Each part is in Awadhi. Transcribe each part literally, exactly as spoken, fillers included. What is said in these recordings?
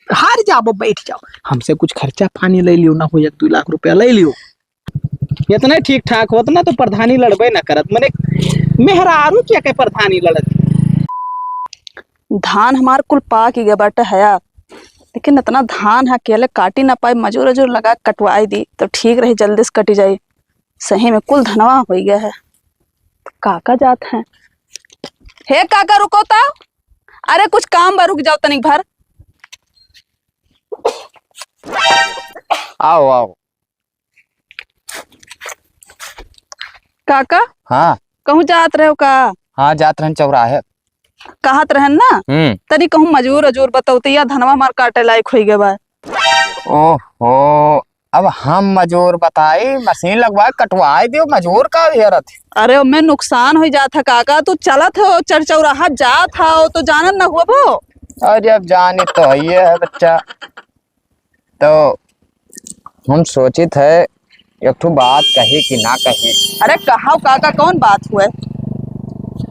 हार जाबो, बैठ जाओ, हमसे कुछ खर्चा पानी ले लियो, ना हो एक दो लाख रुपया ले लियो। इतना ठीक ठाक होत ना तो प्रधानी लड़बे ना करत, मने मेहरारू के के प्रधानी लड़त। धान हमार कुल पाक गए बाटे हया, लेकिन इतना धान है, अकेले काटी ना पाए, मजूर अजूर लगा के कटवाई दी तो ठीक रही, जल्दी से कटी जाई। सही में कुल धनवा हो गया है। तो काका जात हैं। हे काका, रुको तो, अरे कुछ काम बा, रुक जाओ तनिक भर। आओ, आओ। काका? हाँ। कहूँ जात रहे हो का? हाँ, जात रहन चौराहे। कहत रहन ना, हम्म। तनी कहूँ मजूर अजूर बतौते, या धनवा हमार काटे लायक होई गए बा। ओहो, अब हम मजूर बताई, मशीन लगवाए, कटवाए दियो, मजूर का हेरत है? अरे, ओमे नुकसान हो जात है काका, तू चलत हो चर चौराहा जात हो तो जानत न हुआ वो। अरे, अब जानी तो है ये है बच्चा, तो हम सोचित है एक ठो बात कही कि ना कही। अरे कहाओ काका, कौन बात हुए?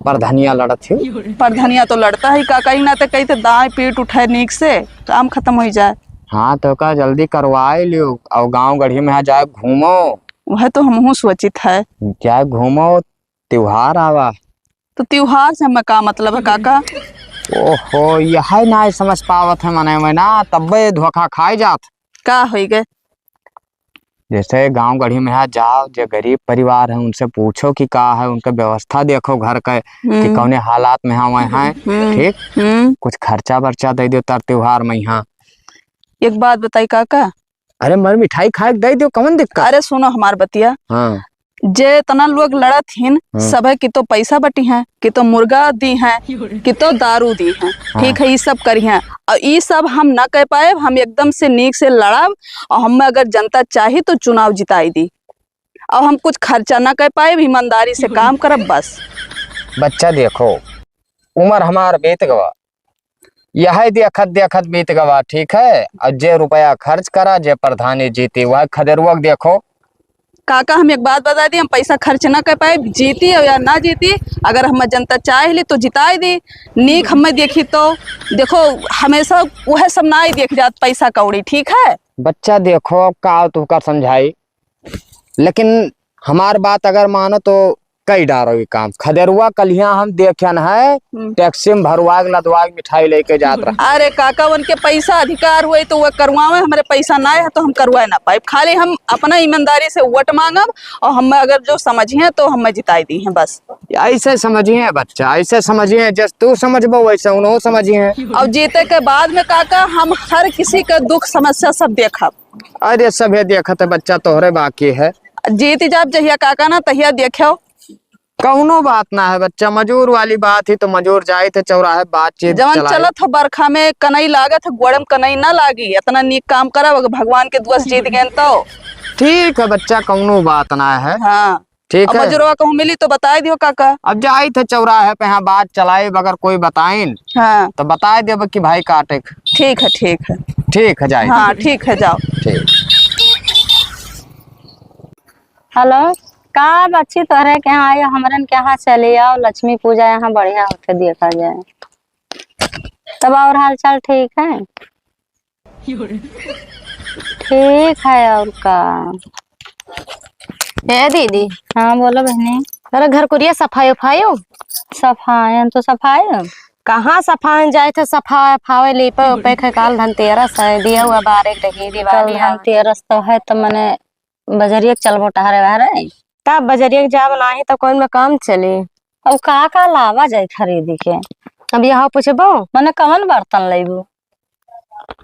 परधनिया लड़त ही। परधनिया तो लड़ता ही काका, ही ना तो कही थे दाएं पीठ उठे नीक से काम खत्म हो जाए। हाँ तो का जल्दी करवाए लियो और गांव गढ़ी में यहाँ जाए घूमो। वह तो हमहू सोचित है। जाए घूमो, त्योहार आवा। तो त्योहार से हमें का मतलब है काका? ओहो, यह ना समझ पावत है मने में ना, तब्बे धोखा खाए जात। का होई गए? जैसे गांव गढ़ी में यहाँ जाओ, जो गरीब परिवार है उनसे पूछो कि का है, उनका व्यवस्था देखो घर का कि हम्म। कौने हालात में हवे हैं, हम्म। ठीक? हम्म। कुछ खर्चा बर्चा दे दो तर त्योहार में यहाँ। एक बात बताई काका, अरे मर मिठाई खाए के दे दियो, कौन दिक्कत? अरे सुनो हमार बतिया। हाँ। जे इतना लोग लड़त हिन, हाँ। सभे की तो पैसा बटी हैं, कि तो मुर्गा दी हैं, कि तो दारू दी हैं, हाँ। ठीक है, ई सब करी हैं। और ई सब हम ना कर पाए, हम एकदम से नीक से लड़ब और हम अगर जनता चाही तो चुनाव जिताई दी। और हम कुछ खर्चा ना कर पाए, ईमानदारी से काम करब बस। बच्चा देखो, उम्र हमार बीत गवा, यह देखत देखत बीत गवा, ठीक है। और जे रुपया खर्च करा, जे प्रधानी जीती, वह खदेरुआ के देखो। काका, हम एक बात बता दी, हम पैसा खर्च ना कर पाए, जीती और या ना जीती, अगर हम जनता चाह ली तो जिताई दी, नीक हमें देखी तो देखो, हमेशा वह सब ना ही देख जात पैसा कौड़ी, ठीक है। बच्चा देखो, का तू कर समझाई, लेकिन हमार बात अगर मानो तो कई डारो ये काम। खदेरुआ कलिया हम देखन है, हम्म। टैक्सी में भरवा के लदवा के मिठाई लेके जात रहा। अरे काका, उनके पैसा अधिकार हुए तो वह करवावे, हमारे पैसा ना है तो हम करवाए ना पाए। खाली हम अपना ईमानदारी से वोट मांगब और हम अगर जो समझिए तो हमें जिताई दी हैं बस। ऐसे समझिए बच्चा, ऐसे समझिए, जस तू समझबो वैसे उन्हों समझिए। और जीते के बाद में काका हम हर किसी का दुख समस्या सब देखब। अरे सभे देखत है बच्चा, तोहरे बाकी है। जीत जाब जहिया काका ना तहिया देखो। कौनो बात ना है बच्चा, मजूर वाली बात ही तो मजूर जाए थे चौराहे बातचीत जवन चलाए। चलत हो बरखा में कनई लागत है, गोड़े में कनई ना लागी, इतना नीक काम करब, अगर भगवान के दुआ से जीत गए तो। ठीक है बच्चा, कौनो बात ना है। हाँ। ठीक अब है। मजूरवा कहूँ मिली तो बताए दियो काका। अब जाई थे चौराहे पे, हाँ, बात चलाई, अगर कोई बताइन हाँ। तो बताए देब कि भाई काटे के। ठीक है, ठीक है। ठीक है, जाई। हाँ, ठीक है, जाओ। ठीक। हेलो, का बच्ची तोहरे के यहाँ आई, हमरन के यहाँ चली आओ, लक्ष्मी पूजा यहाँ बढ़िया होते देखा जाए। तब और हाल चाल ठीक है? ठीक है, और का। ए दीदी। हाँ, बोलो बहनी। अरे, घर कुरिया सफाई उफाई हो? सफायन तो सफाई हो। कहाँ सफायन जाए थे, सफाए फावे, लीपे उपे खे, काल धनतेरस है, दिया हुआ बारे रही, दिवाली कल है। धनतेरस तो है, तो मने बजरिया के चलबो टहरे बहरे। तब बजरिया के जाब नाही, तो कौन में काम चली? अब का का लावा जाए खरीदी के? अब यहाँ पूछबो, मने कवन बर्तन लेबू?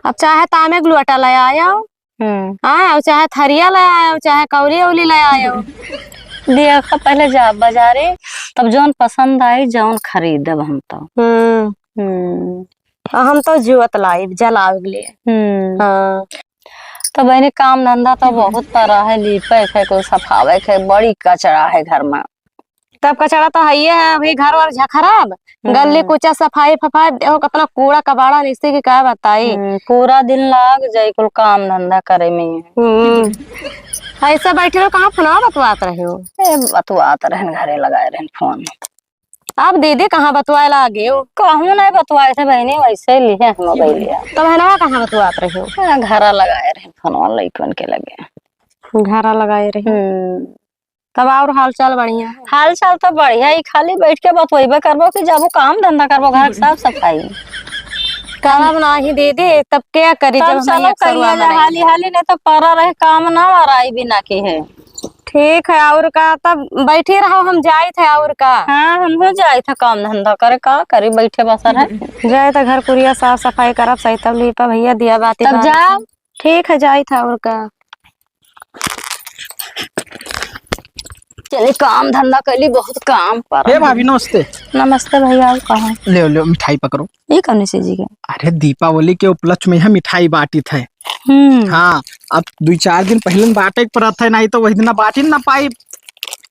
अब चाहे तामे के लोटा ले आयो, हम्म। हाँ, और चाहे थरिया ले आयो, चाहे कौली औली ले आयो। देखो, पहले जाब बाजारे, तब जौन पसंद आई, जौन खरीदब हम तो। हम्म। हम्म। और हम तो जुअत लाइब, जलावे के लिए। हम्म। हाँ। तो बहनी, काम धंधा तो बहुत पड़ा है, लीपे के, कुल सफावे के, बड़ी कचरा है घर में। तब कचरा तो हइये है, अभी घर वर झखरब, हम्म। गली कूचा सफाई फफाई, देखो कितना कूड़ा कबाड़ा निकसी कि का बताई। हम्म, पूरा दिन लाग जाई कुल काम धंधा करे में। हम्म। ऐसे बैठे रहो, कहाँ फोनवा बतवात रहे हो? ए, बतवात रहन, घरे लगाए रहन फोन। अब दीदी कहाँ बतवाए लागे हो? कहूँ नहीं बतवाए थे बहिनी, वैसे लिहे हम मोबाइलिया। तो बहनवा कहाँ बतवात रहे हो? हाँ, घरा लगाए रहे फोनवा लइकन के लगे। घरा लगाए रहे। हम्म। तब और हाल चाल बढ़िया है? हाल चाल तो बढ़िया ही, खाली बैठ के बतवैबे करबो कि जाबो काम धंधा करबो, घर के साफ सफाई। करब नाही दीदी, तब क्या करी तब जब हम चलो एक सरुआ करिया जा बनाई? हाली हाली, नहीं तो परा रहे काम ना वाराई बिना के है। ठीक है, और का, तब बैठी रहो, हम जाइत है, और का? हाँ, हम हो जाइत है काम धंधा करे, का करी, बैठे बसर है। जाइत है घर कुरिया साफ सफाई करब, सही तब लीपा भैया दिया बाती तब बारब। जाओ। ठीक है, जाइत है, और का। चली काम धंधा कैली, बहुत काम पर। ए भाभी, नमस्ते। नमस्ते भैया, आओ, कहाँ? ले, ले, मिठाई पकड़ो। ये कौन सी जी के? अरे, दीपावली के उपलक्ष्य में यह मिठाई बांटित है। हम्म। हाँ, अब दुई चार दिन पहले बांटे के पड़त है, नहीं तो वही दिन बांटी ना पाई।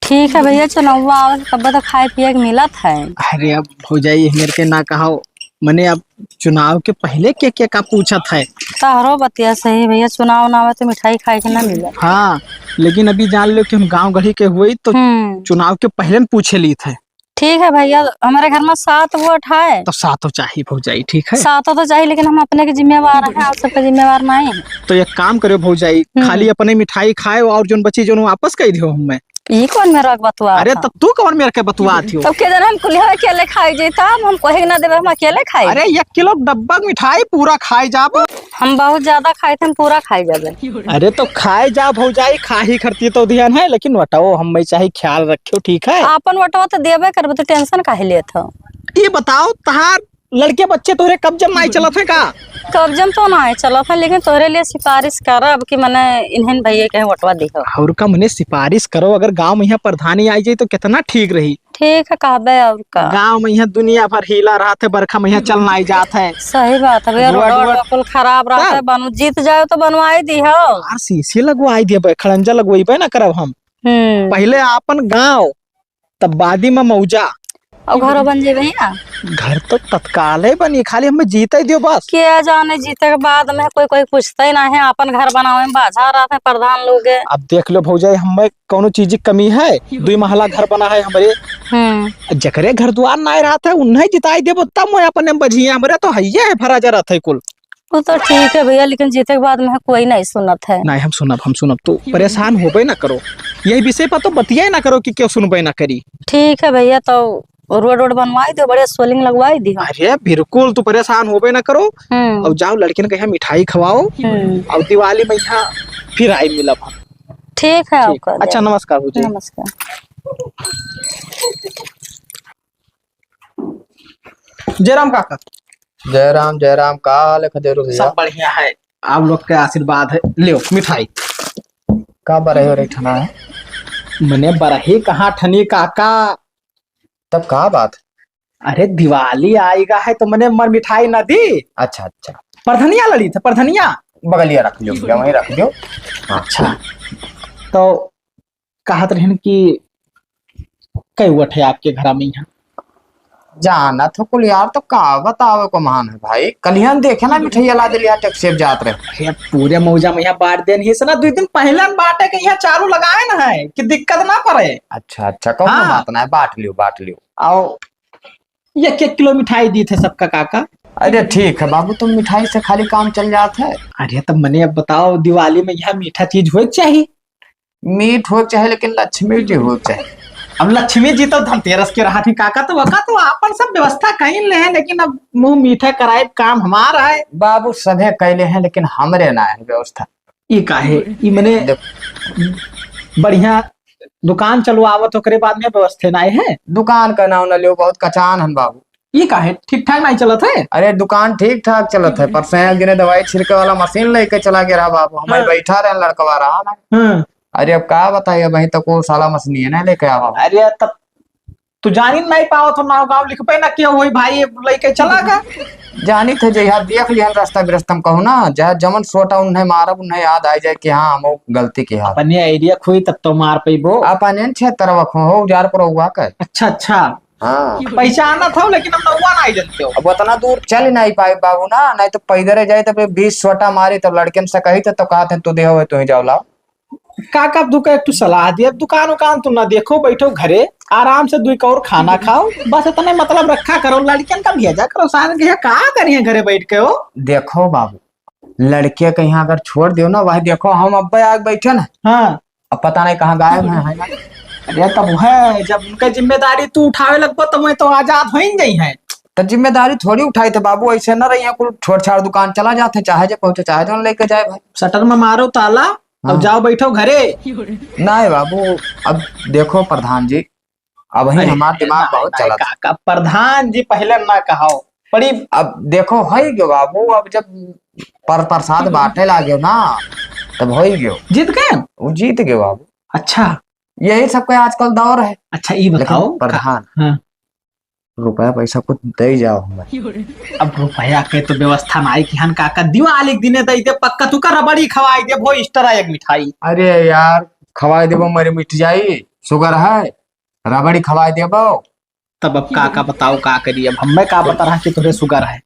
ठीक है भैया, चुनौवा आवत, तब तो खाए पिए के मिलत है। अरे, अब भौजाई, मेरे के ना कहो, मने अब चुनाव के पहले के, के का पूछत है? तहरो बतिया सही भैया, चुनाव ना आवे तो मिठाई खाए के ना मिले। हाँ, लेकिन अभी जान लो कि हम गाँव गढ़ी के हुई तो हम्म। चुनाव के पहले न पूछे लीत है। ठीक है भैया, हमारे घर में सात वोट है। तो सातों चाही भौजाई, ठीक है? सातों तो चाही, लेकिन हम अपने के जिम्मेवार हैं, आप सबके जिम्मेवार नहीं है। तो एक काम करो भौजाई, हम्म। खाली अपने मिठाई खाए और जोन बची जोन वापस कर दियो हमें। ई कौन मेरा के बतुआ अरे, था? तब तू कौन मेरे के बतुआ थियो? तब के जन हम कुल्हे अकेले खाई जाई, तब हम कोहे के ना देबे, हम अकेले खाई। अरे, एक किलो डब्बा के मिठाई पूरा खाई जाबो। हम बहुत ज्यादा खाई थे, हम पूरा खाई जाबे। अरे, तो खाए जा भौजाई, खाही खरती तो ध्यान है, लेकिन वटाओ हम मैं चाहे ख्याल रखियो, ठीक है? आपन वटवा तो देबे करबे, तो tension काहे लेत हो? ये बताओ, तहार लड़के बच्चे तोहरे कब्जम नाई चलत है का? कब्जम तो नाई चलत है, लेकिन तोहरे लिए सिफारिश करब कि मने इन्हन भैया के वोटवा दिहो। और का मने सिफारिश करो, अगर गाँव में यहाँ प्रधानी आई जाई तो कितना ठीक रही। ठीक है, कहबे और का। गाँव में यहाँ दुनिया भर हीला रहत है, बरखा में यहाँ चल नाई जात है। सही बात है भैया, रोड, रोड, रोड। बिल्कुल खराब रहत है, तब? बनू जीत जाओ तो बनवाई दिहो। आरसीसी लगवाई दिहे, खड़ंजा लगवाई ना करब हम। हम्म। पहले आपन गाँव तब बादी में मौजा। और घरो बन जेबे भैया? घर तो तत्काले बनी, खाली हमें जीते दियो बस। के जाने जीते के बाद में कोई, कोई पूछते ही ना है, अपन घर बनावे में बाझा रहत है प्रधान लोग। अब देख लो भौजाई, हमें कौनो चीज की कमी है? दुई महला घर बना है हमरे। हम्म। जकरे घर द्वार ना रहत है, उन्हें जिताई देबो तब मैं अपने में बझिए, हमरे तो हइये है, भरा जा रहत है कुल। वो तो ठीक है भैया, लेकिन जीते के बाद में कोई नहीं सुनत है। नहीं, हम सुनब, हम सुनब। तू परेशान होबे ना करो, यही विषय पर तो बतियाए ना करो कि क्यों सुनबे ना करी। ठीक है भैया, तो रोड वोड बनवाई दो, बढ़िया सोलिंग लगवाई दी। अरे बिल्कुल, तू परेशान होबे ना करो। हम्म। और जाओ लड़किन के यहाँ मिठाई खवाओ। हम्म। और दिवाली में यहाँ फिर आई मिलब हम। ठीक है, ठीक। आपका अच्छा, दे। नमस्कार भौजी। नमस्कार। जयराम काका। जयराम, जयराम, का हाल है खदेरू भैया? सब बढ़िया है, आप लोग के आशीर्वाद है। लियो मिठाई। का बरहे हो रही ठना है? मने बरही कहाँ ठनी काका? तब का बात? अरे दिवाली आएगा है तो मने मर मिठाई ना दी। अच्छा, अच्छा। परधनिया लड़ी थे, परधनिया। बगलिया रख लियो भैया, वहीं रख लियो। हाँ। अच्छा, तो कहत रहन कि कई वोट है आपके घरा में यहाँ? जानत हो कुल यार, तो का बतावे को मान है भाई, कलिहन देखे ना मिठाई ला दिल यार, टैक्सी पे जात रहे। अरे पूरे मौजा में यहाँ बांट देन ही से ना, दो दिन पहले हम बांटे के यहाँ चालू लगाए ना है कि दिक्कत ना पड़े। अच्छा, अच्छा, कौनो हाँ। बात ना है, बांट लियो, बांट लियो। आओ, एक एक किलो मिठाई दी थे सबका काका। अरे ठीक है बाबू, तुम मिठाई से खाली काम चल जात है। अरे तब मने अब बताओ, दिवाली में यहाँ मीठा चीज होए के चाही। मीठ हो चाहे, लेकिन लक्ष्मी जी हो चाहे। अब लक्ष्मी जी तो धनतेरस के रहा थी काका, तो वका तो आपन सब व्यवस्था कहीं ले हैं, लेकिन अब मुंह मीठा कराए काम हमारा है। बाबू सभे कैले हैं, लेकिन हमरे ना है व्यवस्था। ई काहे? ई मने देख। बढ़िया दुकान चलवावत ओकरे बाद में व्यवस्था ना है। दुकान का नाम न लियो, बहुत कचान हन बाबू। ई काहे? ठीक ठाक नहीं चलत है? अरे दुकान ठीक ठाक चलत है, पर से एक जने दवाई छिड़के वाला मशीन लेके चला गया रहा बाबू, हमारे हाँ। बैठा रहे लड़कवा रहा ना। हाँ। अरे अब का बताइए, वहीं तक वो साला मशीन है ना लेके आवा। अरे तब तू जानी नहीं पावत हो, नाव गाँव लिख पे ना किया वही भाई लेके चला गया। जानी थे जे यहाँ देख लिहन रास्ता बिरस्ता में कहूँ ना, जहाँ जमन सोटा उन्हें मारब, उन्हें याद आ जाए कि हाँ हम वो गलती की हाथ। अपने एरिया खोई तब तो मार पैबो। अपने क्षेत्र वखो हो, उजारपुर हुआ का। अच्छा, अच्छा। हाँ। पहचानत हो, लेकिन हम नौवा नहीं जानते हो। अब उतना दूर चल नहीं पाए बाबू ना, नहीं तो पैदल जाए, तब बीस सोटा मारे, तब लड़कन से कही थे, तो कहते हैं, "तू देहो है, तू ही जाओ लाओ।" काका, अब दुका एक ठो सलाह दिया, दुकान उकान तू ना देखो, बैठो घरे, आराम से दुई कौर खाना खाओ, बस इतने मतलब रखा करो, लड़कियन का भेजा करो, सारे के का करिए घरे बैठ के हो। देखो बाबू, लड़के के यहाँ अगर छोड़ दियो ना, वह देखो हम अब्बे आके बैठे ना, हाँ। अब पता नहीं कहाँ गायब हैं, है ना? अरे तब है, जब उनका जिम्मेदारी तू उठावे लगबो, तो मैं तो आजाद हो ही गई है। तो जिम्मेदारी थोड़ी उठाई थे बाबू, ऐसे ना रही है, कुल छोड़ छाड़ दुकान चला जाते, चाहे जे पहुंचे, चाहे जो लेके जाए भाई। शटर में मारो ताला, अब हाँ। जाओ बैठो घरे। नहीं बाबू, अब देखो प्रधान जी, अब ही अरे हमार दिमाग नहीं, बहुत नहीं, चलत। काका, प्रधान जी पहले ना कहो, बड़ी अब देखो, है गयो बाबू, अब जब पर प्रसाद बांटे लाग्यो ना, तब हो ही गयो। जीत गए? वो जीत गयो बाबू। अच्छा। यही सबके आजकल दौर है। अच्छा, ये लेकिन बताओ, प्रधान, हाँ। रुपया पैसा कुछ दे जाओ हमें। अब रुपया के तो व्यवस्था नाई किहन काका, दिवाली के दिने दे दे, पक्का तू का रबड़ी खवाई दे, वो इस तरह एक मिठाई। अरे यार, खवाई देबो, मरे मिट जाई, शुगर है, रबड़ी खवाई देबो। तब अब काका बताओ, का करी, अब हमें का पता रहा कि तोरे शुगर है।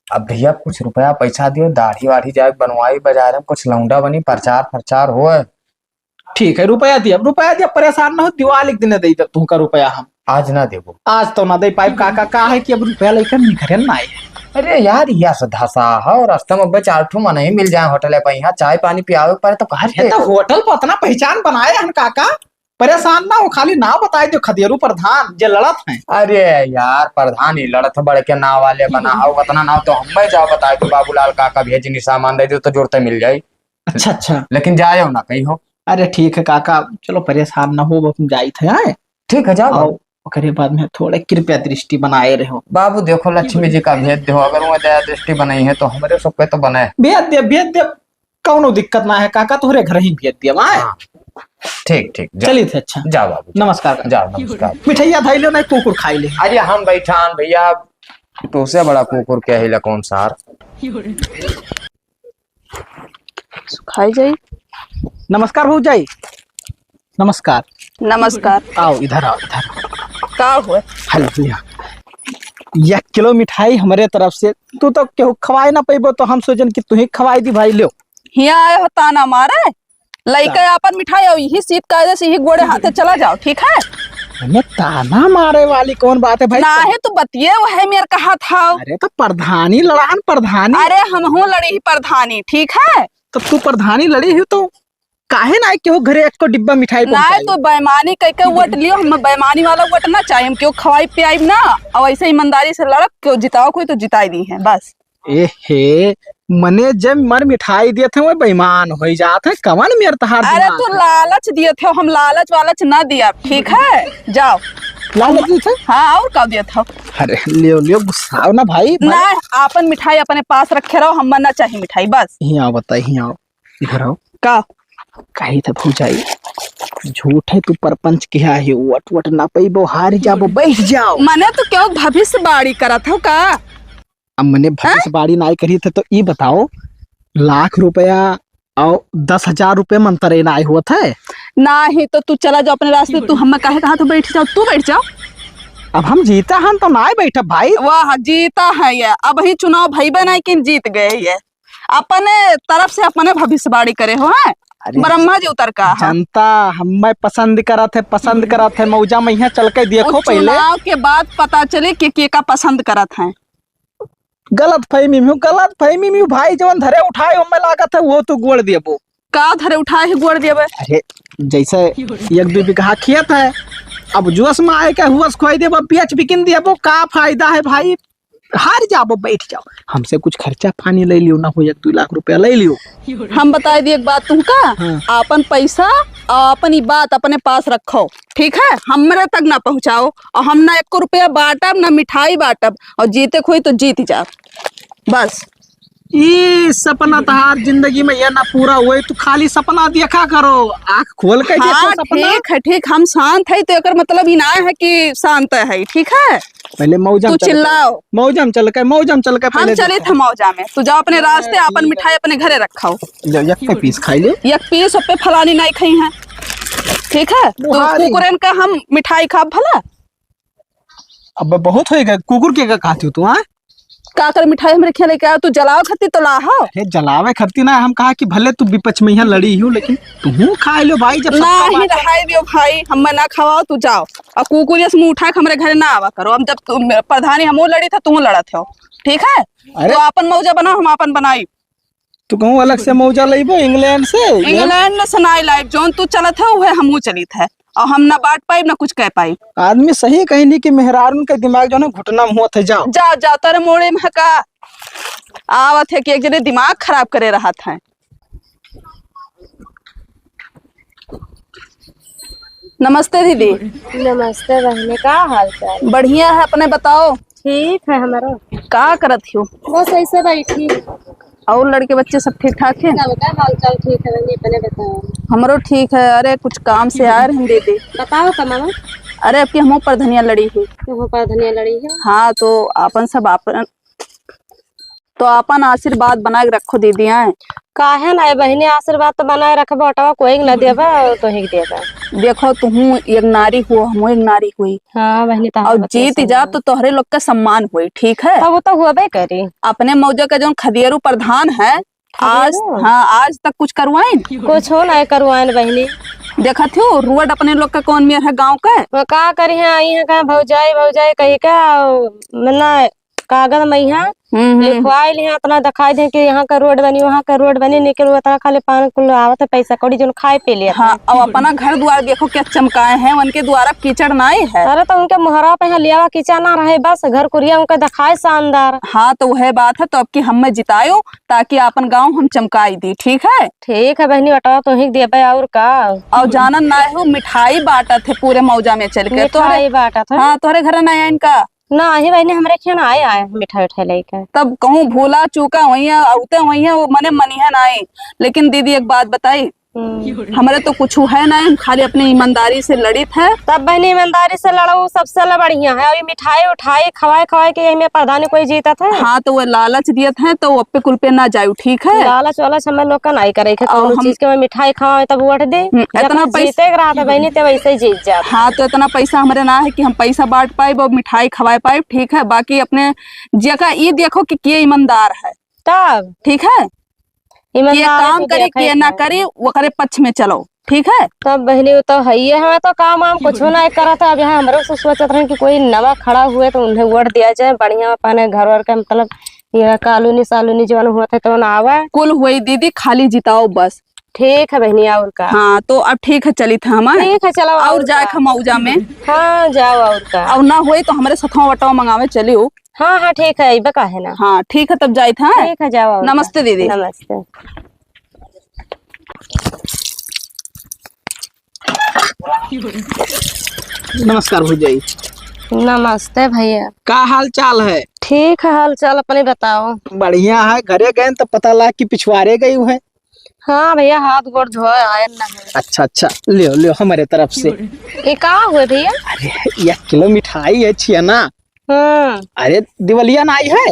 अब भैया, कुछ रुपया पैसा दियो, दाढ़ी वाढ़ी जाए बनवाई, बाजार में कुछ लौंडा बनी, प्रचार प्रचार हो। ठीक है, रुपया दिया, अब रुपया दिया, परेशान ना हो, दिवाली के दिन दे दे तुमका रुपया हम। आज ना देबो। आज तो ना दे पाइब काका, का है कि अब रुपया लेकर निकरे ना आए। अरे यार, यह सो धसा है, और रास्ता में बस चार ठो मनई मिल जाए होटल पे, यहाँ चाय पानी पियावे पड़े तो कहाँ ये से? तो होटल पर इतना पहचान बनाए हैं काका, परेशान ना हो, खाली नाव बताए दो, खदेरू प्रधान जे लड़त हैं। अरे यार, प्रधान ही लड़त बड़के नाव वाले बना हो, उतना नाव तो हमें जाओ बताए दो, बाबूलाल काका भेजनी सामान दे दो तो जोड़ते मिल जाई। अच्छा, अच्छा। लेकिन जायो ना कहीं हो। अरे ठीक है काका, चलो परेशान ना हो, हम जाई थे, आए। ठीक है, जाओ। आओ, ओकरे बाद में थोड़े कृपया दृष्टि बनाए रहो। बाबू देखो, लक्ष्मी जी का भेज दो, अगर वो दया दृष्टि बनाई है तो हमारे सब पे तो बने। भेज दे, भेज दे, कौनो दिक्कत ना है काका, तोहरे घर ही भेज दिया, आए। हाँ। ठीक, ठीक, जाओ। चलिए थे, अच्छा। जाओ बाबू, जाओ। नमस्कार काका। जाओ, नमस्कार। मिठाइया धाई लो, नहीं कुकुर खाई ले। अरे हम बैठान भैया, तोसे बड़ा कुकुर क्या हिला कौन सार। खाई जाई। नमस्कार भौजाई। नमस्कार। नमस्कार। आओ, इधर आओ, इधर। का हुआ? हालेलुया। एक किलो मिठाई हमरे तरफ से, तू तो केहू खवाए ना पइबो, तो हम सोचन कि तू ही खवाए दी भाई, ल्यो। हियाँ आए हो ताना मारे, लइके ता- आपन मिठाई और यही सीत कायदे से यही गोड़े हाथे चला जाओ, ठीक है? हमें ताना मारे वाली कौन बात है भाई? नाहीं, तू बतिये, वह मेर कहा था। अरे तो प्रधानी लड़ान प्रधानी। अरे हमहू लड़ी ही प्रधानी, ठीक है? तो तू प्रधानी लड़ी ही तो काहे ना केहू घरे एक को डिब्बा मिठाई नाहीं, पहुंचाई? तो बेईमानी कह के वोट लियो, हम बेईमानी वाला वोट ना चाहिए, हम केहू खवाई पियाई ना, और ऐसे ईमानदारी से लड़क केहू जिताओ कोई तो जिताई दी है, बस। ए हे, मने जब मर मिठाई देत हैं, वो बेईमान होई जात है। कवन मेर तहार अरे दिमाग तू है? लालच दिए थे, हम लालच वालच ना दिया, ठीक है? जाओ। लालच दिए थे? हाँ, और का दिए थे? अरे लियो, लियो, गुस्साओ ना भाई, भाई। ना, आपन मिठाई अपने पास रखे रहो, हम ना चाहिए मिठाई, बस। हियाँ आओ, बताई, हियाँ आओ, इधर आओ। का? कही था भौजाई, झूठ है तू परपंच किहा है, वट वट ना पइबो, हार जाबो, बैठ जाओ। मने तो क्यों भविष्यवाणी करत हो का? अब मने हाँ? भविष्यवाणी नाई करी थे तो ई बताओ, लाख रुपया और दस हजार रुपये मंतरे नाई होत है। नाहीं तो तू चला जाओ अपने रास्ते, तू हमें काहे कहा तो बैठ जाओ, तू बैठ जाओ। अब हम जीता हन तो नाई बैठब भाई। वाह, जीता है ये, अब ही चुनाव भइबे नाई कि जीत गए ये। अपने तरफ से अपने भविष्यवाणी करे हो, हैं? अरे ब्रह्मा जी उतर का है। जनता हमें पसंद करत है, पसंद करत है, मौजा में यहाँ चल के देखो वो पहले। चुनाव के बाद पता चले कि के का पसंद करत है। गलत फहमी में हूँ, गलत फहमी में हूँ भाई, जवन धरे उठाए हमें लागत है वो तू गोड़ देबो। का धरे उठाए है गोड़ देबे? अरे जैसे एक दो बीघा खेत है, अब जोश में आए के हुवस खोई देबो, बेच बिकिन देबो, का फायदा है भाई? हार जाबो, बैठ जाओ, हमसे कुछ खर्चा पानी ले लियो, ना हो एक दो लाख रुपया ले लियो। हम बताए दी एक बात तुमका, हाँ। आपन पैसा और अपनी बात अपने पास रखो, ठीक है? हमरे तक ना पहुँचाओ और हम ना एको रुपया बांटब, ना मिठाई बांटब, और जीते खोई तो जीत जाओ, बस। ई सपना तहार जिंदगी में ये ना पूरा हुए, तू खाली सपना देखा करो, आँख खोल के देखो हाँ, सपना। ठीक है, ठीक, हम शांत है तो एकर मतलब ई ना है कि शांत है, ठीक है? पहले मौजा में तू चल के, चिल्लाओ। मौजा में चल के, मौजा में चल के हम पहले चले देखो। थे मौजा में, तू जाओ अपने रास्ते, अपन मिठाई अपने घरे रखाओ। ले, एक पे पीस खाई ले। एक पीस पे फलानी नहीं खाई है, ठीक है? तू बुहारी। कुकुरन का हम मिठाई खाब भला? अब बहुत होई गए, कुकुर के का खाती हो तू, हाँ? का कर मिठाई हमरे खियाँ लेके आयो, तू जलावे खातिर तो ला हो। अरे जलावे खातिर ना, हम कहा कि भले तू विपक्ष में यहाँ लड़ी हो, लेकिन तुहूँ खाए लो भाई, जब सबका ना ही बात है। रहाई दियो भाई, हम ना खवाओ, तू जाओ। और कुकुर जैसे मुँह उठा के हमरे घरे ना आवा करो। हम जब तू प्रधानी हमहूँ लड़ी था, तू लड़त हो, ठीक है? अरे तो आपन मौजा बनाओ, हम आपन बनाई। तू कहूँ अलग से मौजा लइबो इंग्लैंड से? इंग्लैंड में से नाई लाइब, जौन तू चलत है उहे हमहू चलित है, और हम ना बांट पाइब ना कुछ कह पाइब। आदमी सही कहिनी कि मेहरारून के दिमाग जौन है घुटना में होत है। जाओ। जाओ, जाओ, तोरे मोड़े में का आवत है कि एक जने दिमाग खराब करे रहत है। नमस्ते दीदी। नमस्ते बहनी, का हाल चाल? बढ़िया है, अपने बताओ। ठीक है हमारो। का करत हो? बस ऐसे बैठी। और लड़के बच्चे सब ठीक ठाक हैं? सबका हाल चाल ठीक है बहनी, अपने बताओ। हमरो ठीक है। अरे कुछ काम से आए रहन दीदी। बताओ का मामा? अरे अब की हमहू प्रधनिया लड़ी है। तुहू प्रधनिया लड़ी है? हाँ, तो आपन सब आपन तो आपन आशीर्वाद बनाए के रखो दीदी, आए। काहे ना बहिनी, आशीर्वाद तो बनाए रखबो, ओटवा कोई के ना देबा, और तोही के देबा। देखो, तुहू एक नारी हो, हमहू एक नारी हुई। हाँ बहिनी, तो और जीत जा तो तोहरे लोग का सम्मान होई, ठीक है? हाँ, वो तो होबे करी। अपने मौजा का जौन खदियरू प्रधान है, आज, खदियरू? हाँ, आज तक कुछ करवाइन? कुछ हो ना करवाइन बहिनी। देखत हो, रोड अपने लोग का कौन मेर है गाँव का? वो का करी है, आई है कहाँ भौजाई, भौजाई कही का, मना कागज में यहाँ हम्म, हम्म। लिखवाए लिहे, इतना दिखाई दे कि यहाँ का रोड बनी, वहाँ का रोड बनी, लेकिन वो इतना खाली पान कुल आवत है, पैसा कौड़ी जोन खाए पी लिया हाँ, था। अब अपना घर द्वार देखो क्या चमकाए हैं, उनके द्वारा कीचड़ नाई है। अरे तो उनके मोहरा पे यहाँ लियावा कीचड़ ना रहे, बस घर कुरिया उनका दिखाए शानदार। हाँ, तो वह बात है, तो अब की हमें जितायो, ताकि आपन गाँव हम चमकाई दी, ठीक है? ठीक है बहनी, बटवा तो ही देबे और का। और जानन ना हो, मिठाई बांटत है पूरे मौजा में चल के। मिठाई तोहरे बांटत है? हाँ, तोहरे घर ना आइन का? नाही बहिनी, हमरे खियाँ ना आए, आए मिठाई उठाई लइके। तब कहूँ भूला चूका होइहैं, अउते होइहैं, वो मने मनिहैं नाई। लेकिन दीदी एक बात बताई, हम्म। हमरे तो कुछ है नाई, हम खाली अपने ईमानदारी से लड़ित है। तब बहिनी ईमानदारी से लड़ो, सबसे ला बढ़िया है। और ये मिठाई उठाई खवाए खवाए के यही में प्रधानी कोई जीतत है? हाँ, तो वो लालच दियत है, तो वो पे कुल पे ना जाऊ, ठीक है? लालच वालच हमें लोग का नाई करे के, और कौनो हम चीज के में मिठाई खवाए तब वोट दे। हम्म, जब इतना पैस- जीते के रहा था बहिनी, तब ऐसे ही जीत जात। हाँ, तो इतना पैसा हमरे ना है कि हम पैसा बांट पाइब और मिठाई खवाए पाइब, ठीक है? बाकी अपने जेका ई देखो कि के ईमानदार है, तब ठीक है? कि ये ईमानदार काम को करे, देखा के ही ना था। करे, ओकरे पक्ष में चलो, ठीक है? तब बहिनी, वो तो है ही है, हमें तो काम वाम कुछ नहीं करत है। अब यहाँ हमरो से सोचत रहे कि कोई नवा खड़ा हुए तो उन्हें वोट दिया जाए, बढ़िया अपने घर वर के, मतलब, ये कॉलोनी सालोनी जवन होत है तो ना आवे। कुल हुई दीदी, खाली जिताओ बस। ठीक है बहिनी, और का? हाँ, तो अब ठीक है, चलित है हमार। ठीक है, चलो, और और जाए का? हम मौजा में। हाँ, जाओ, और का? और ना होई तो हमरे सथवा वटवा मंगावे चलियो। हाँ, हाँ, ठीक है, अइबे काहे ना? हाँ, ठीक है, तब जाइत है। ठीक है, जाओ, और का? नमस्ते दीदी। नमस्ते। नमस्कार भौजाई। नमस्ते भैया। का हाल चाल है? ठीक है हाल चाल, अपने बताओ। बढ़िया है। घरे गए तो पता लगा कि पिछवारे गई है। हाँ भैया, हाथ गोड़ धोए आए ना है। अच्छा अच्छा, लियो लियो हमारे तरफ से। ये का हुए भैया? अरे, एक किलो मिठाई है, छिया ना। हम्म। अरे, दिवालिया ना आई है?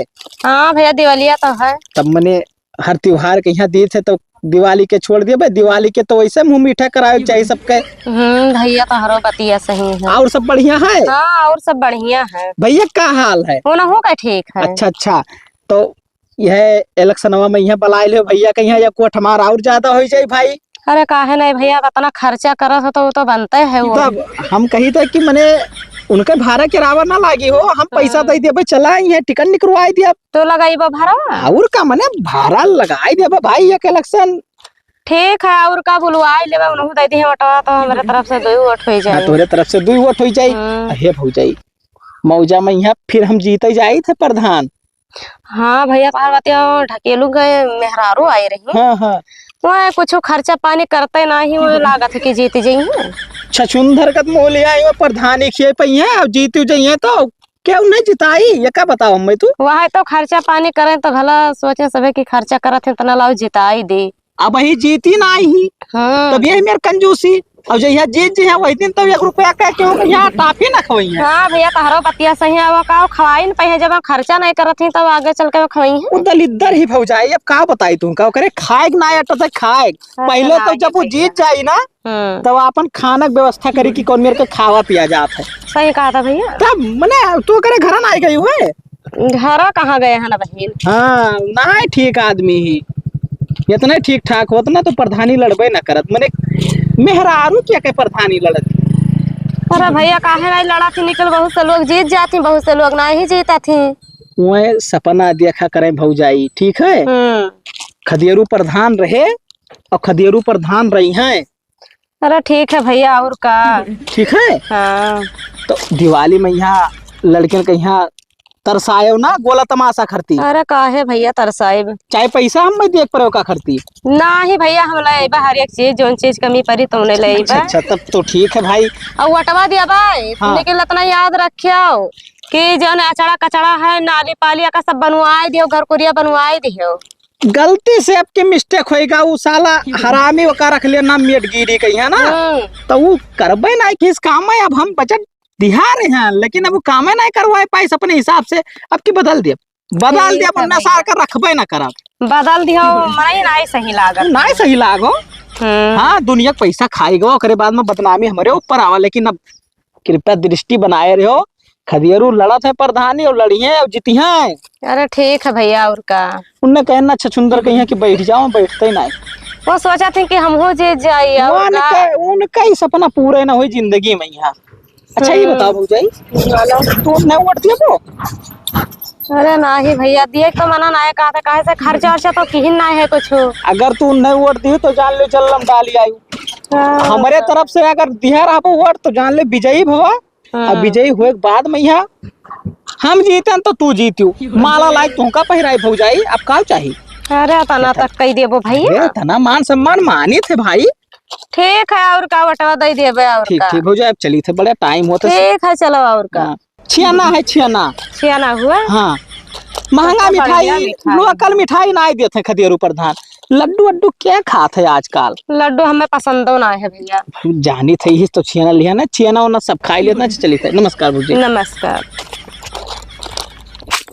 हाँ भैया, दिवालिया तो है। तब मने हर त्योहार के यहाँ देत है, तो दिवाली के छोड़ दिए भाई, दिवाली के तो वैसे मुँह मीठा करावे के चाहिए सबके। हम्म, भैया तोहरो बतिया सही है। और सब बढ़िया है? हाँ, और सब बढ़िया है। भैया का हाल है? होना हो का ठीक है। अच्छा अच्छा, तो यह इलेक्शनवा में यहाँ बुलाए लियो भैया के यहाँ, या कोठ मार और ज्यादा हो जाए भाई। अरे काहे नहीं भैया, अब इतना खर्चा करत हो तो वो तो बनते है वो। तब हम कही थे कि मने उनके भाड़ा किरावा ना लागी हो, हम पैसा हाँ। दे दिया भाई, चला यहाँ टिकट निकलवाई दिया। तो लगाई बा भाड़ा? और का मने भाड़ा लगाई दिया भाई, एक इलेक्शन। ठीक है, और का बुलवाई लेबा, उनहु दे दिहे वोटवा, तो हमरे तरफ से दो वोट हो हाँ, जाए। तोरे तरफ से दो वोट हो जाए। हाँ। हे भौजाई, मौजा में यहाँ फिर हम जीते जाइत है प्रधान। हाँ भैया, तोहार बतिया ढकेलू गए मेहरारू आए रही। हाँ, हाँ। वह कुछ खर्चा पानी करते ना ही, वह लागत है कि जीत जाइए। छछुंदर कत मोह ले आए हो, प्रधानी खिए पइहे, अब जीत जाइए तो क्या उन्हें जिताई? ये का बताओ हमें तू? वह तो खर्चा पानी करें तो भला सोचे सबे कि खर्चा करत है, इतना लाओ जिताई दे। अब ही जीती ना ही। हाँ। तब यही मेर कंजूसी। अब जहिया जीत जी है, वही दिन तो एक रुपया कह के हो, यहाँ टाफी ना खवई है। हाँ भैया, तहरो बतिया सही है। वो का खवाई न पइहे, जब हम खर्चा नहीं करत ही, तब आगे चल के वो खवई है। वो दलिद्दर ही भौजाई, अब का बताई तुमका, ओकरे खाए के ना अटत है, खाए। हाँ, पहले तो जब वो जीत जाई ना, हाँ। तब आपन खाना के व्यवस्था करी कि कौन मेर के खावा पिया जात है। सही कहा था भैया। तब मने तू ओकरे घर ना आई गई हुए? घरा कहाँ गए हैं ना बहिन? हाँ, नाहीं ठीक आदमी ही। इतने ठीक ठाक होत ना तो प्रधानी लड़बे ना करत। मने मेहरारू क्या के प्रधानी लड़त? अरे भैया, काहे नाहीं लड़ा थी? निकल बहुत से लोग जीत जाती, बहुत से लोग नाहीं जीता थी। वह सपना देखा करें भौजाई, ठीक है? हम्म। खदियरू प्रधान रहे और खदियरू प्रधान रही हैं। अरे ठीक है भैया, और का? ठीक है? हाँ। तो दिवाली में यहाँ लड़कियन के यहाँ तरसायो ना, गोला तमाशा खरती। अरे काहे भैया तरसाइब? चाहे पैसा हम मैं देख पड़े का खरती। नाहीं भैया, हम ले अइबा हर एक चीज, जौन चीज कमी पड़ी तौने ले अच्छा, अइबा। अच्छा, तब तो ठीक है भाई। और वटवा दिया भाई, हाँ। लेकिन इतना याद रखियो कि जौन अचड़ा कचड़ा है, नाली पाली का सब बनवाए दियो, घर कुरिया बनवाए दियो। गलती से आपके mistake होइगा, उ साला हरामी ओका रख लिया ना मेटगिरी कहिया ना, हम्म। तो उ करबे नाहीं किस काम है। अब हम बजट दिहा रहे हैं, लेकिन अब उ कामे नाहीं करवाए पाइस अपने हिसाब से, अब की बदल दिया, बदल ठीक दिया, है अपना भैया। सार का रखबे ना करब। बदल दियो, मने नाहीं सही लागत। नाहीं सही लागो। हम्म। हाँ, दुनिया के पैसा खाई गो, ओकरे बाद में बदनामी हमरे ऊपर आवा, लेकिन अब कृपया दृष्टि बनाए रहो। खदियरू लड़त है प्रधानी और लड़िए और जीती हैं। अरे ठीक है भैया, और का? उनने कहे ना छछुंदर कहिए कि बैठ जाओ, बैठते ही नाहीं। वो सोचा थे कि हम हो जीत जाई, और वो का? उनके, उनका ही सपना पूरा ना होई जिंदगी में यहाँ। अच्छा, ये हम्म। बताओ भौजाई, तू उन्हें वोट दियो? अरे नाहीं भैया, दिए तो मना नाहीं कहा था, काहे से खर्चा वर्चा तो किहिन नाहीं है कुछ। अगर तू उन्हें वोट दी तो जान ले चल हम डाली आयु। हाँ। हमरे तरफ से अगर दिया रहबो वोट तो जान ले विजयी भवा। हाँ। अब विजयी हुए के बाद में यहाँ हम जीतन तो तू जीतियो। माला लायक तुमका पहिराई भौजाई, अब का चाही? अरे तना तक कही देबो भैया। अरे तना मान सम्मान मानित है भाई। ठीक है, और का वोटवा दे देबे, और ठीक, का? ठीक भौजाई, अब चली थे, बड़ा time होता है। ठीक है, चलो, और का? हाँ। छियाना है, छियाना। छियाना हुआ? हाँ। महंगा सबसे बढ़िया मिठाई, मिठाई। Local मिठाई नाहीं देत है खदियरू प्रधान। लड्डू वड्डू क्या खात है आजकल? लड्डू हमें पसंदो नाहीं है भैया। जानी थे यही तो छियाना लिया ना, छियाना ओना सब खाई लेत ना, चली थे। नमस्कार भौजी। नमस्कार।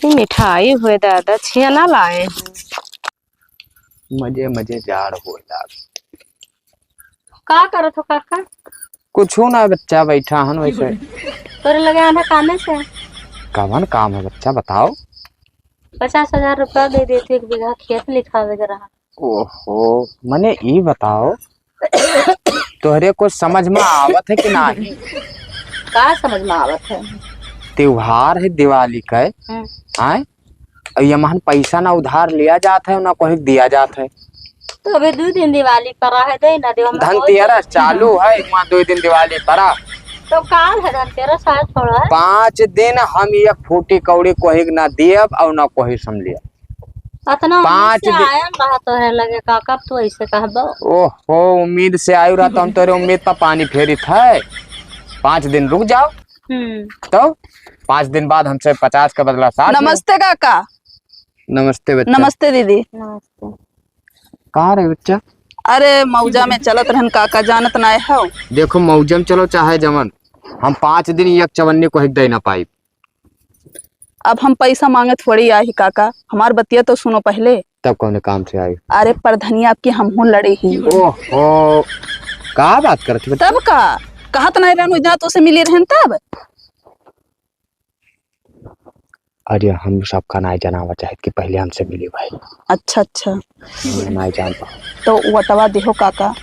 ये मिठाई हुए दादा, छियाना लाए हैं। मजे मजे जाड़ हो यार। का करत हो काका? कुछू ना बच्चा, बैठा हन वैसे। तोरे लगे आना कामे से? कवन काम है बच्चा, बताओ। पचास हजार रुपया दे देती, एक बीघा खेत लिखावे के रहा। ओहो, मने ई बताओ, तोहरे कुछ समझ में आवत है कि नाहीं? का समझ में आवत है? त्योहार है दिवाली का, हम्म। आय? और ये महन पैसा ना उधार लिया जात है, ना कोई दिया जात है। तो अबे दू दिन दिवाली परा है, दे ना देवा, हम बहुत धनतेरस चालू है, वहाँ दो दिन दिवाली परा। तो काल है धनतेरस, आज थोड़ा है। पाँच दिन हम एक फूटी कौड़ी कोहिक ना दियब और ना कोही समझियब। अतना उम्मीद पाँच से दिन। आयल रहा तो है लगे का, कब तू ऐसे कहबो? ओहो, उम्मीद से आयु रहा तो हम तोरे उम्मीद पर पानी फेरित है। पाँच दिन रुक जाओ। हम्म। तो पाँच दिन बाद हमसे पचास का बदला साठ ले। नमस्ते काका। नमस्ते बच्चा। नमस्ते दीदी। नमस्ते। कहाँ रहे बच्चा? अरे मौजा में चलत रहन काका, जानत नाय हो। देखो मौजा में चलो चाहे जमन, हम पाँच दिन एक चवन्नी कोहिक दे ना पाई। अब हम पैसा मांगे थोड़ी आई काका, हमार बतिया तो सुनो पहले। तब कौने काम से आई? अरे परधनिया आपकी हमहू लड़ी ही। ओहो, का बात करत हो बच्चा? तब का? कहत नाय रहन, इतना तो से मिली रहन तब। अरे हम सबका नाय जनावा चाहत कि पहले हमसे मिली भाई। अच्छा, अच्छा। हम नाय जान पाओ। तो वटवा देहो काका।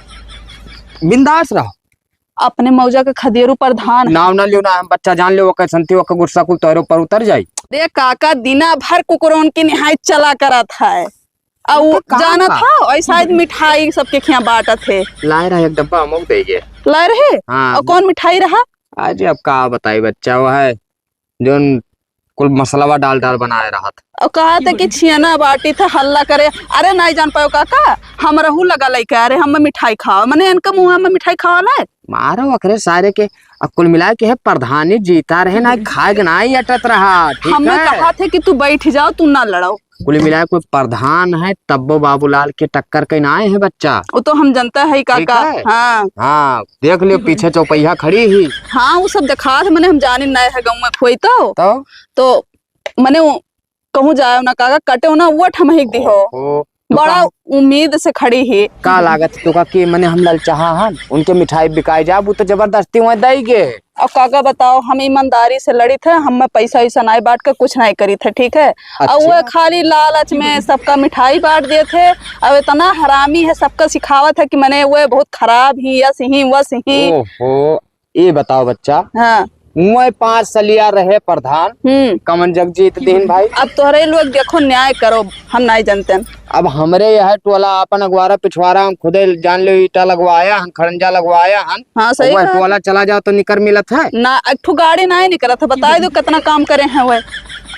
बिंदास रहो। अपने मौजा के खदेरू प्रधान। नाव ना लियो ना, हम बच्चा जान लियो, ओकर संती, ओकर गुस्सा कुल तोहरे ऊपर उतर जाई। रे काका, दिना भर कुकुरन की निहाई चला करत है। आ उ तो का जानत बा? हो, ऐसा आज मिठाई सबके खिया बांटत है। लाए रहे एक डब्बा, हम दे गए। लाए रहे? हाँ। और कौन मिठाई रहा? आज अब का बताई बच्चा, वो है जोन कुल मसलवा डाल डाल बनाए रहत। और कहा थे कि छियाना बाटी था, हल्ला करे। अरे नहीं जान पायो काका, हम रहू लगा लइके, अरे हम मिठाई खाओ, मने इनका मुंह में मिठाई खाओ ले। मारो अकरे सारे के, अब कुल मिला के है प्रधानी जीता रहे ना, खाए के ना ही अटत रहा, ठीक हमें है? कहा थे कि तू बैठ जाओ, तू ना लड़ाओ। कुल मिला के कोई प्रधान है, तब्बो बाबूलाल के टक्कर के ना आए हैं बच्चा। वो तो हम जनता है ठीक काका। है? हाँ। हाँ, देख लियो पीछे चौपहिया खड़ी ही। हाँ, वो सब दिखात है, मने हम जाने ना है गाँव में कोई तो। तो? तो मने वो कहूँ जाओ ना काका, कटे ना वो ठमहिक दिहो। ओहो। तो बड़ा का उम्मीद से खड़ी ही। का लागत तोका कि मने हम ललचाहा हन, उनके मिठाई बिकाई जाब, उ तो जबरदस्ती वहाँ दई गे। अब काका बताओ, हम ईमानदारी से लड़ित है, हम पैसा वैसा नाई बांट के कुछ नाई करित है, ठीक है? और अच्छा। वो खाली लालच में सबका मिठाई बांट देत है। अब इतना हरामी है, सबका सिखावत है कि मने वो बहुत खराब ही, यस ही, वस ही। ओहो, ये बताओ बच्चा। हाँ। उहे पाँच सलिया रहे प्रधान, हम्म। कमन जग जीत दीन भाई। अब तोहरे लोग देखो, न्याय करो, हम नाई जनते हैं। अब हमरे यह टोला आपन अगवारा पिछवारा हम खुदे जान लो, ईटा लगवाया हन, खड़ंजा लगवाया हन। हाँ, सही वह कहा। टोला चला जाओ तो निकर मिलत है? ना, एक ठो गाड़ी नाई निकरत है, बताई दो कितना काम करे हैं वह।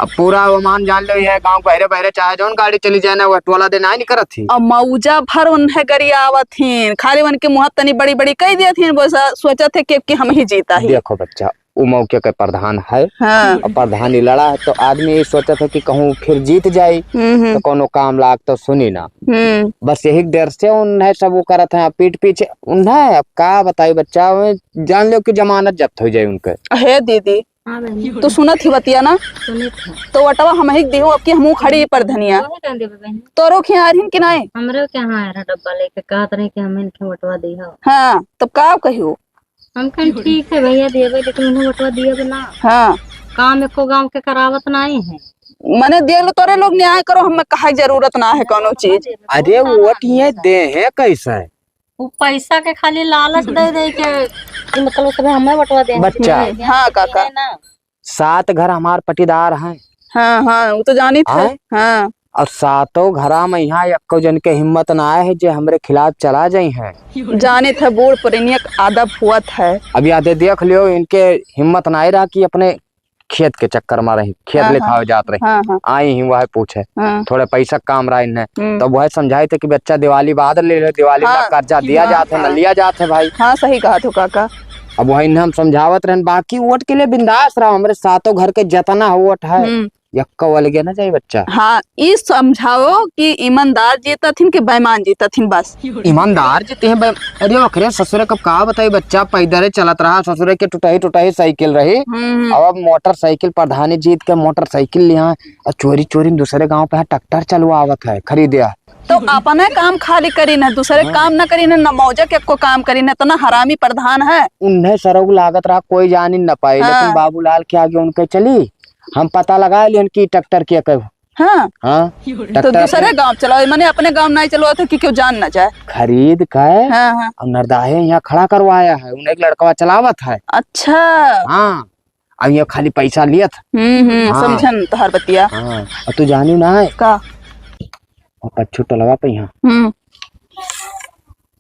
अब पूरा वो मान जान लो, यह गाँव बहरे बहरे चाहे जौन गाड़ी चली जाए ना, वह टोला दे नाई निकरत ही। अब मौजा भर उन्हें गरियावत हिन, खाली उनके मुँह तनी बड़ी बड़ी कह दियत हिन, वो सा-, सोचत है कि, कि हम ही जीता ही। देखो बच्चा, उ मौके के प्रधान है। हाँ। और प्रधानी लड़ा है, तो आदमी ये सोचत है कि कहूँ फिर जीत जाई, हम्म, हम्म। तो कोनो काम लाग तो सुनी ना। हम्म। बस यही डर से उन्हें सब वो करत हैं, पीठ पीछे उन्हें। अब का बताई बच्चा, उन्हें जान लो कि जमानत जब्त हो जाए उनके। हे दीदी, हाँ बहन। तू सुनत ही बतिया ना? सुनत है। तो वटवा हम ही दिहो, अब की हमहू खड़ी पर धनिया। वही कह देबे बहन। तोरो खियार हिन कि नाई? हमरे के यहाँ आया रहा डब्बा लेके, कहत रहे कि हम इनके वटवा दी हो। हाँ, तब का कहियो? हम कहें, "ठीक है भैया, देबे, लेकिन उन्हें वोटवा दिए ना।" हाँ। काम एको गाँव के करावत नाई है। मने देख लो, तोरे लोग न्याय करो, हमें कहा जरूरत ना है कोनो चीज। अरे, वोट ये दे हैं कैसे? वो पैसा के खाली लालच दे दे के, कि मतलब, सब हमें वोटवा दे। बच्चा। हम्म, हाँ, काका। है ना? सात घर हमार पटीदार हैं। हाँ, हाँ, वो तो जानित है। हैं? हाँ। और सातों घरा में यहाँ एक्को जन के हिम्मत ना आए है जे हमरे खिलाफ चला जाई हैं। जानित है, बूढ़ पुरनिया के आदत हुअत है। अब यादे देख लियो, इनके हिम्मत ना आए रहा कि अपने खेत के चक्कर में रही, खेत हाँ, लिखावे हाँ। जात रही। हाँ, हाँ। आई ही वह पूछे, हाँ। थोड़े पैसा काम रहा इन्हें। हम्म। तब वह समझाए थे कि बच्चा दिवाली बाद ले ले, दिवाली में हाँ। कर्जा दिया हाँ, जात है, न हाँ। लिया जात है भाई। हाँ, सही कहा तू काका। अब वही हम समझावत रहन, बाकी वोट के लिए बिंदास रहा, हमरे सातों घर के जतना वोट है, हम्म। यक्का वाले के ना जाए बच्चा। हाँ, ई समझाओ कि ईमानदार जीतथिन कि बेईमान जीतथिन बस। ईमानदार जीते हैं बे-, अरे ओकरे ससुरे कब का बताई बच्चा, पैदल चलत रहा, ससुरे के टुटही टुटही साइकिल रही। हम्म। अब मोटरसाइकिल प्रधानी जीत के मोटरसाइकिल लिया और चोरी चोरी दूसरे गांव पे यहाँ ट्रैक्टर चलवावत है, खरीदे है। तो अपने काम खाली करी न, दूसरे हाँ। काम न करी न, न मौजा के को काम करी न, इतना हरामी प्रधान है। उन्हें सरऊ लागत रहा, कोई जान ही न पाए, हाँ। लेकिन बाबूलाल के आगे उनके चली, हम पता लगा लिहन कि ट्रैक्टर के कहू। हाँ। हाँ, तो ट्रैक्टर दूसरे अपने गाँव चलाओ, मने अपने गाँव नहीं चलो तो कि क्यों जान न जाए। खरीद के हाँ, हाँ। और नरदाहे यहाँ खड़ा करवाया है, उन्हें एक लड़कवा चलावत है। अच्छा। हाँ, अब ये खाली पैसा लियत। हम्म, हम्म, हाँ। समझन तोहर बतिया। हाँ, और तू जानी ना है? का? वो पच्छू टलवा पे यहाँ। हम्म।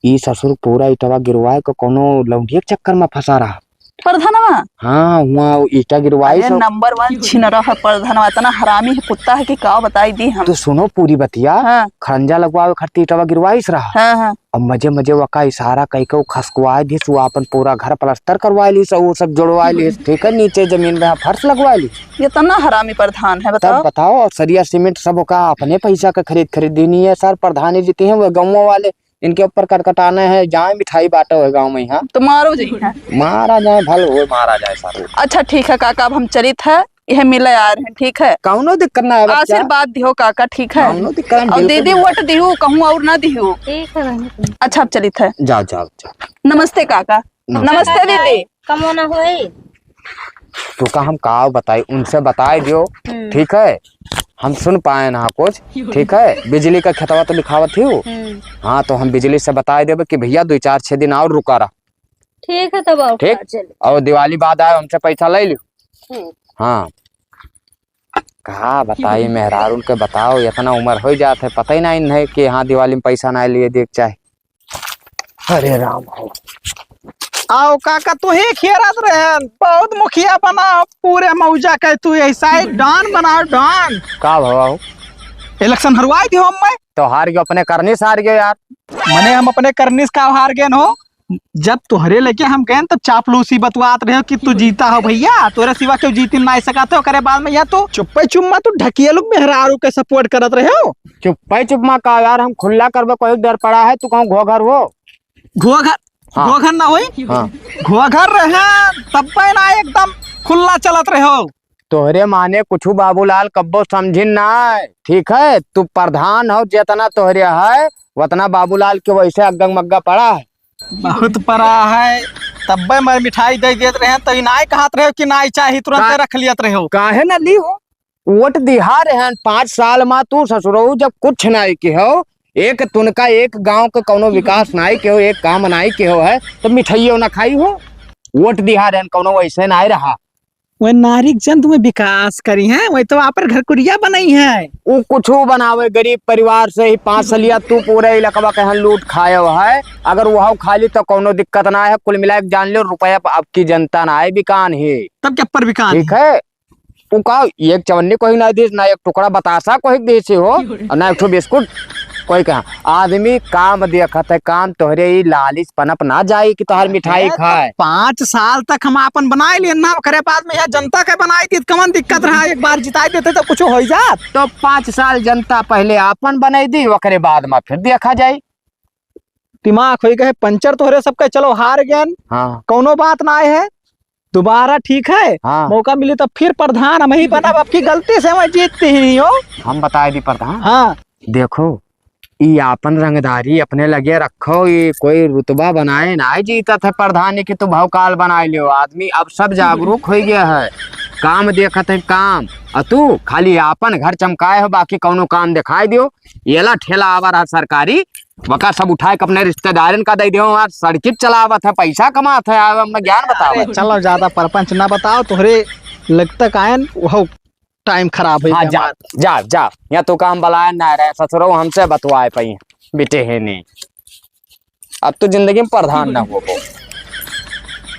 ई ससुर पूरा इटवा गिरवाए के कोनो लौंडिया के चक्कर में फंसा रहा। प्रधानवा? हाँ, हुआ ईटा गिरवाई अरे, सब। नंबर वन छिनरा है प्रधानवा, इतना हरामी है, कुत्ता है कि का बताई दी हम। तो सुनो पूरी बतिया, हाँ। खड़ंजा लगवावे खातिर ईटवा गिरवाइस रहा। हाँ, हाँ। अब मजे मजे वका इशारा कई के उ खसकवाए दिस, उ आपन पूरा घर प्लास्टर करवाए लिस, उ सब जोड़वाए लिस, ठीक है, नीचे जमीन में फर्श लगवाए लिस। इतना हरामी प्रधान है, बताओ। तब बताओ, सरिया सीमेंट सब ओका अपने पैसा के खरीद, खरीद दीनी है सर, प्रधानी जीती हैं वो गाँव वाले, इनके ऊपर कटकटाना है, जाए मिठाई बांटो है गाँव में यहाँ। तो मारो जी है। मारा जाए, भल होए, मारा जाए सारे। अच्छा ठीक है काका, अब हम चलित है, यह मिले आ रहे हैं, ठीक है? कौनो दिक्कत ना है बच्चा। आशीर्वाद दिहो काका, ठीक है? कौनो दिक्कत ना, और बिल्कुल दीदी नहीं। वोट दिहू, कहूँ और ना दिहू। ठीक है बहन। अच्छा, अब चलित है। जाओ, जाओ, जाओ। नमस्ते काका। नमस्ते। नमस्ते दीदी। कमो ना होई। तो का हम का बताई, उनसे बताई दियो, हम्म। ठीक है? हम सुन पाए ना कुछ, ठीक है? बिजली का खेतवा तो लिखावत ही हो। हम्म। हाँ, तो हम बिजली से बताई देबे कि भैया दो चार छह दिन और रुका रहा। ठीक है, तब आओ, ठीक? चलो। और दिवाली बाद आए, हमसे पैसा ले लियो। ठीक। हाँ। का बताई मेहरारून के, बताओ, इतना उम्र हो जात है, पता ही ना इन्हें कि हाँ दिवाली में पैसा ना लिए देख चाहे। हरे राम हो। आओ काका, तू ही खेरत रहन, बहुत मुखिया बना, पूरे मौजा के तू ऐसा ही डॉन बना, डॉन। का भवा हो? इलेक्शन हरवाई दियो हम मैं। तो हार गयो, अपने करनी से हार गयो यार। मने हम अपने करनी से का हार गए हो? जब तोहरे लेके हम गए तब चापलूसी बतवात रहे हो कि तू जीता हो भैया, तोरे सिवा क्यों जीती ना सकत हो, करे बाद में या तू चुप्पे चुम्मा तू ढकिया लोग मेहरारू के सपोर्ट करत रहे हो। चुप्पे चुम्मा का यार, हम खुल्ला करबे, कोई डर पड़ा है, तू कहूँ घोघर हो? घोघर, हाँ। घोघर ना होई? हाँ। घोघर रहे, तब पे ना एकदम खुल्ला चलत रहे हो। तोहरे माने कुछु बाबूलाल कब्बो समझिन ना है, ठीक है? तू प्रधान हो, जेतना तोहरे है, वतना बाबूलाल के वैसे अग्गंग मग्गा पड़ा है। बहुत परा है, तब्बे मैं मिठाई दे देत रहे, तो ई नाई कहत रहे कि नाई चाही, तुरंते का-, रख लियत रहे हो। काहे ना ली हो? वोट दिहा रहे हैं पाँच साल मा, तू ससुरऊ जब कुछ नाई के हो, एक तुनका एक गांव के कौनो विकास नाई के हो, एक काम नाई के हो है, तो मिठाइयो ना खाई हो। वोट दिहा रहे हैं, कौनो वैसे नाई रहा। वह नारीक जन तुम्हें विकास करी है, वह तो आपन घर कुरिया बनाई है। उ कुछो बनावे, गरीब परिवार से ही पाँच सलिया तू पूरे इलाकवा के यहाँ लूट खायो है। अगर वह खा ली तो कौनो दिक्कत ना है। कुल मिला के जान लो, रुपया प-, अब की जनता ना है बिकान है। तब क्या पर बिकान ठीक है? है? उ का एक चवन्नी कोई ना दीस, ना एक टुकड़ा बतासा कोई दीस हो, और ना एक ठो बिस्कुट। कोई कहा, आदमी काम देखत है, काम तोहरे ई लालिच पनप ना जाई कि तोहार मिठाई अरे, तो खाए। पाँच साल तक हम आपन बनाए लिए ना, ओकरे बाद में यह जनता के बनाई दी, कौन दिक्कत रहा? एक बार जिताई देते तो कुछ हो जात। तो पाँच साल जनता पहले आपन बनाई दी, ओकरे बाद में फिर देखा जाई। दिमाग होई गए पंचर तोहरे सबके, चलो हार गयन, हाँ। कौनो बात ना है, दोबारा ठीक है, हाँ। मौका मिली तो फिर प्रधान हम ही बनब। अब की गलती से मैं जीतती ही नहीं हो। हम बताए दी प्रधान। हाँ। देखो, ई आपन रंगदारी अपने लगे रखो, ई कोई रुतबा बनाए ना जीतत है प्रधानी कि तू भौकाल बनाए लियो। आदमी अब सब जागरूक हो गया है, काम देखत है काम, और तू खाली आपन घर चमकाए हो, बाकी कौनो काम दिखाई दियो। येला ठेला आवा रहा सरकारी, वका सब उठाए के अपने रिश्तेदारन का दे दियो, और सड़कित चलावत है, पैसा कमात है। अब मैं ज्ञान बतावा। अरे चलो, ज्यादा परपंच ना बताओ, तोहरे लगता कायन वह टाइम खराब हो हाँ, गया जा, हमार। जा, जा। यहाँ तो काम बलाया ना रहे, ससुरो हमसे बतवाए पाई, बेटे है नहीं। अब तो जिंदगी में प्रधान ना हो।